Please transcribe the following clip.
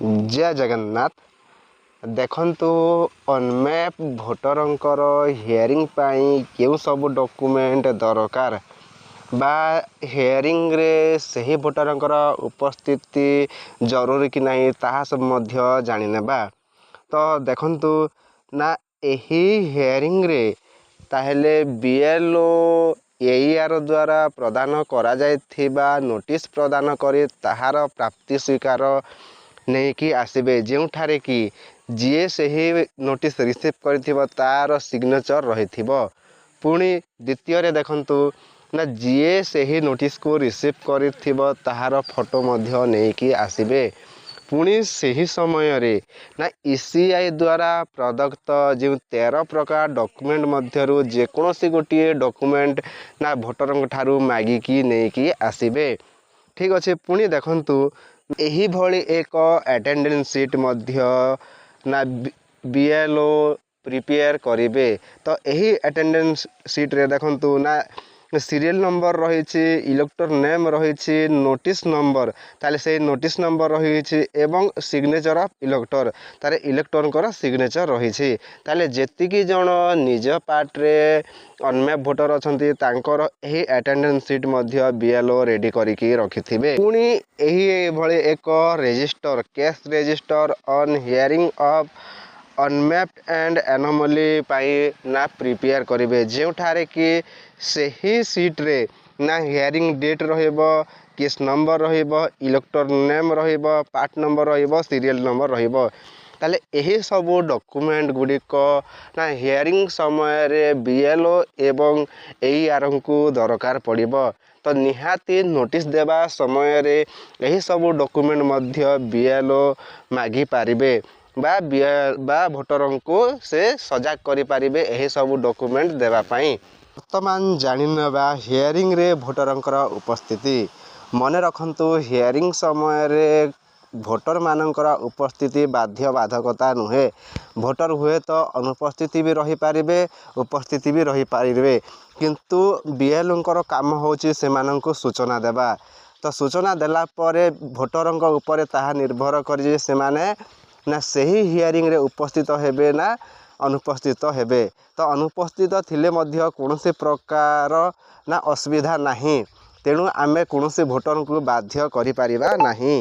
ଜୟ ଜଗନ୍ନାଥ। ଦେଖନ୍ତୁ, ଅନମ୍ୟାପ୍ ଭୋଟରଙ୍କର ହିୟରିଂ ପାଇଁ କେଉଁ ସବୁ ଡକୁମେଣ୍ଟ ଦରକାର ବା ହିୟରିଂରେ ସେହି ଭୋଟରଙ୍କର ଉପସ୍ଥିତି ଜରୁରୀ କି ନାହିଁ, ତାହା ସବୁ ମଧ୍ୟ ଜାଣିନେବା। ତ ଦେଖନ୍ତୁ ନା, ଏହି ହିୟରିଂରେ ତାହେଲେ ବିଏଲ୍ଓ ଏଇଆର୍ ଦ୍ୱାରା ପ୍ରଦାନ କରାଯାଇଥିବା ନୋଟିସ୍ ପ୍ରଦାନ କରି ତାହାର ପ୍ରାପ୍ତି ସ୍ୱୀକାର ନେଇକି ଆସିବେ, ଯେଉଁଠାରେ କି ଯିଏ ସେହି ନୋଟିସ୍ ରିସିଭ୍ କରିଥିବ ତା'ର ସିଗ୍ନେଚର୍ ରହିଥିବ। ପୁଣି ଦ୍ୱିତୀୟରେ ଦେଖନ୍ତୁ ନା, ଯିଏ ସେହି ନୋଟିସ୍କୁ ରିସିଭ୍ କରିଥିବ ତାହାର ଫଟୋ ମଧ୍ୟ ନେଇକି ଆସିବେ। ପୁଣି ସେହି ସମୟରେ ନା ଇସିଆଇ ଦ୍ୱାରା ପ୍ରଦତ୍ତ ଯେଉଁ 13 ପ୍ରକାର ଡକୁମେଣ୍ଟ ମଧ୍ୟରୁ ଯେକୌଣସି ଗୋଟିଏ ଡକୁମେଣ୍ଟ ନା ଭୋଟରଙ୍କ ଠାରୁ ମାଗିକି ନେଇକି ଆସିବେ। ଠିକ୍ ଅଛି। ପୁଣି ଦେଖନ୍ତୁ, ଏହିଭଳି ଏକ ଆଟେଣ୍ଡାନ୍ସ ସିଟ୍ ମଧ୍ୟ ନା ବିଏଲ୍ଓ ପ୍ରିପେୟାର କରିବେ। ତ ଏହି ଆଟେଣ୍ଡାନ୍ସ ସିଟ୍ରେ ଦେଖନ୍ତୁ ନା, ସିରିଏଲ୍ ନମ୍ବର ରହିଛି, ଇଲେକ୍ଟର ନେମ୍ ରହିଛି, ନୋଟିସ୍ ନମ୍ବର, ତାହେଲେ ସେଇ ନୋଟିସ୍ ନମ୍ବର ରହିଛି ଏବଂ ସିଗ୍ନେଚର୍ ଅଫ୍ ଇଲେକ୍ଟର, ତାହେଲେ ଇଲେକ୍ଟରଙ୍କର ସିଗ୍ନେଚର୍ ରହିଛି। ତାହେଲେ ଯେତିକି ଜଣ ନିଜ ପାର୍ଟରେ ଅନମ୍ୟାପ୍ ଭୋଟର ଅଛନ୍ତି, ତାଙ୍କର ଏହି ଆଟେଣ୍ଡାନ୍ସ ସିଟ୍ ମଧ୍ୟ ବିଏଲ୍ଓ ରେଡ଼ି କରିକି ରଖିଥିବେ। ପୁଣି ଏହିଭଳି ଏକ register, case register on hearing of unmapped and anomaly ପାଇଁ ନା ପ୍ରିପେୟାର କରିବେ, ଯେଉଁଠାରେ କି ସେହି ସିଟ୍ରେ ନା ହିୟରିଂ ଡେଟ୍ ରହିବ, କେସ୍ ନମ୍ବର ରହିବ, ଇଲେକ୍ଟର ନେମ୍ ରହିବ, ପାର୍ଟ ନମ୍ବର ରହିବ, ସିରିଏଲ୍ ନମ୍ବର ରହିବ। ତାହେଲେ ଏହି ସବୁ ଡକୁମେଣ୍ଟ ଗୁଡ଼ିକ ନା ହିୟରିଂ ସମୟରେ ବିଏଲ୍ଓ ଏବଂ ଏଇଆର୍ଙ୍କୁ ଦରକାର ପଡ଼ିବ। ତ ନିହାତି ନୋଟିସ୍ ଦେବା ସମୟରେ ଏହିସବୁ ଡକୁମେଣ୍ଟ ମଧ୍ୟ ବିଏଲ୍ଓ ମାଗିପାରିବେ ବା ଭୋଟରଙ୍କୁ ସେ ସଜାଗ କରିପାରିବେ ଏହିସବୁ ଡକୁମେଣ୍ଟ ଦେବା ପାଇଁ। ବର୍ତ୍ତମାନ ଜାଣିନେବା ହିୟରିଂରେ ଭୋଟରଙ୍କର ଉପସ୍ଥିତି। ମନେ ରଖନ୍ତୁ, ହିୟରିଂ ସମୟରେ ଭୋଟରମାନଙ୍କର ଉପସ୍ଥିତି ବାଧ୍ୟବାଧକତା ନୁହେଁ। ଭୋଟର ହୁଏତ ଅନୁପସ୍ଥିତି ବି ରହିପାରିବେ, ଉପସ୍ଥିତି ବି ରହିପାରିବେ, କିନ୍ତୁ ବିଏଲ୍ଓଙ୍କର କାମ ହେଉଛି ସେମାନଙ୍କୁ ସୂଚନା ଦେବା। ତ ସୂଚନା ଦେଲା ପରେ ଭୋଟରଙ୍କ ଉପରେ ତାହା ନିର୍ଭର କରେ ଯେ ସେମାନେ ନା ସେହି ହିୟରିଂରେ ଉପସ୍ଥିତ ହେବେ ନା ଅନୁପସ୍ଥିତ ହେବେ। ତ ଅନୁପସ୍ଥିତ ଥିଲେ ମଧ୍ୟ କୌଣସି ପ୍ରକାର ନା ଅସୁବିଧା ନାହିଁ। ତେଣୁ ଆମେ କୌଣସି ଭୋଟରଙ୍କୁ ବାଧ୍ୟ କରିପାରିବା ନାହିଁ।